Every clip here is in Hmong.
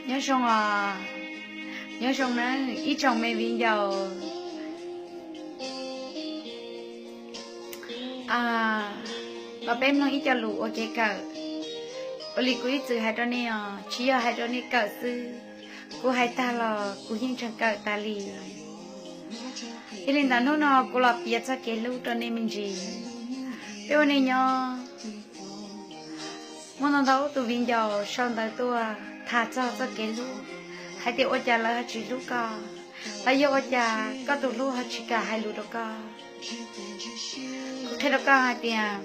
Nyob zoo os, nyob zoo nawb ib tsoom me viv ncaus. Los peb mloog ib co lus ua kev kawm. Ua li kuv ib txwm hais rau nej os, tsis yog hais rau nej kawm xwb, kuv hais tag los kuv yeej tseem kawm tas li. Yog li ntawd hnub no kuv los piav txoj kev hlub rau nej me ntsis. Peb ua neej nyob, muaj ntau ntau tus viv ncaus sau ntawv tuaj tham txog txoj kev hlub, hais tias ua cas lawv ho tsis hlub koj, los yog ua cas koj tus hlub ho tsis kam hais lus rau koj. Kuv qhia rau koj hais tias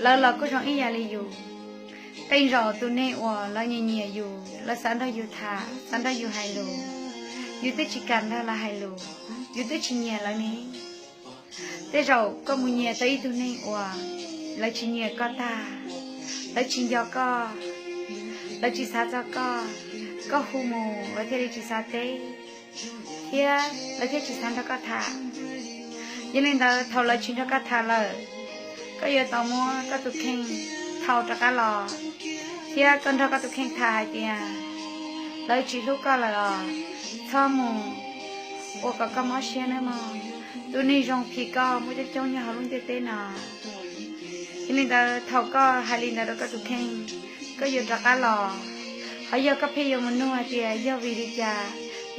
lawv los kuj zoo ib yam li yus. Tej zaum tus neeg uas lawv nyiam nyiam yus, lawv xav nrog yus tham, xav nrog yus hais lus, yus twb tsis kam nrog lawv hais lus, yus twb tsis nyiam lawv ne. Tej zaum koj mus nyiam tau ib tug neeg uas lawv tsis nyiam koj tag, lawv tsis nco koj, lawv tsis xav txog koj, koj hu mus lawv thiaj li tsis xav teb, thiab lawv thiaj tsis xav nrog koj tham. Yog li ntawd thaum lawv tsis nrog koj tham lawm, koj yuav tau muab koj tus kheej thau rov qab los, thiab koj nrog koj tus kheej tham hais tias lawv tsis hlub koj lawm os, txhob mus ua kom koj mob siab nawb mog. Tus neeg zoo phim koj muaj coob coob nyob hauv lub ntiaj teb no. Yog li ntawd thaum koj hais li ntawd rau koj tus kheej, koj yuav rov qab los. Ho yog koj pheej yuav mus nug hais tias yog vim li cas,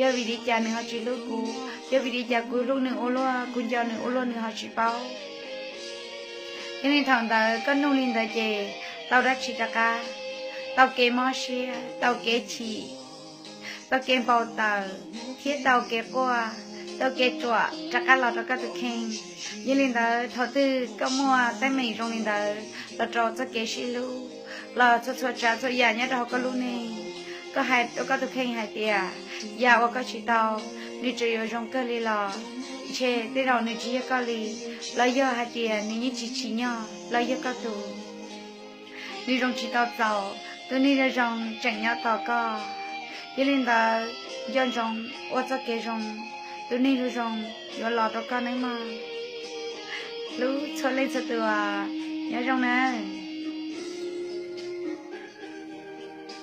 yog vim li cas nws ho tsis hlub kuv, yog vim li cas kuv hlub nws ua luaj, kuv nco nws ua luaj nws ho tsis paub. Yog li thaum ntawd koj nug li ntawd ces tau dab tsi rov qab? Tau kev mob siab, tau kev chim, tau kev npau taws, thiab tau kev quaj, tau kev ruam rov qab los rau koj tus kheej. Yog li ntawd thaum twg koj muaj teeb meem zoo li ntawd los rau txoj kev sib hlub, los txhua txhua tsav txhua yam nyob rau hauv koj lub neej, koj hais rau koj tus kheej hais tias yam uas koj tsis tau, nws tseem yuav zoo kawg li los ntshe tej zaum nws tsis yog koj li, los yog hais tias nws yeej tsis tsim nyog los yog koj tus. Nws zoo tsis tau txaus, tus neeg zoo zoo tseem nyob tos koj. Yog li ntawd nco ntsoov ua txoj kev zoo, tus neeg zoo zoo yuav los rau koj nawb mog. Hlub txhua leej txhua tus, nyob zoo na.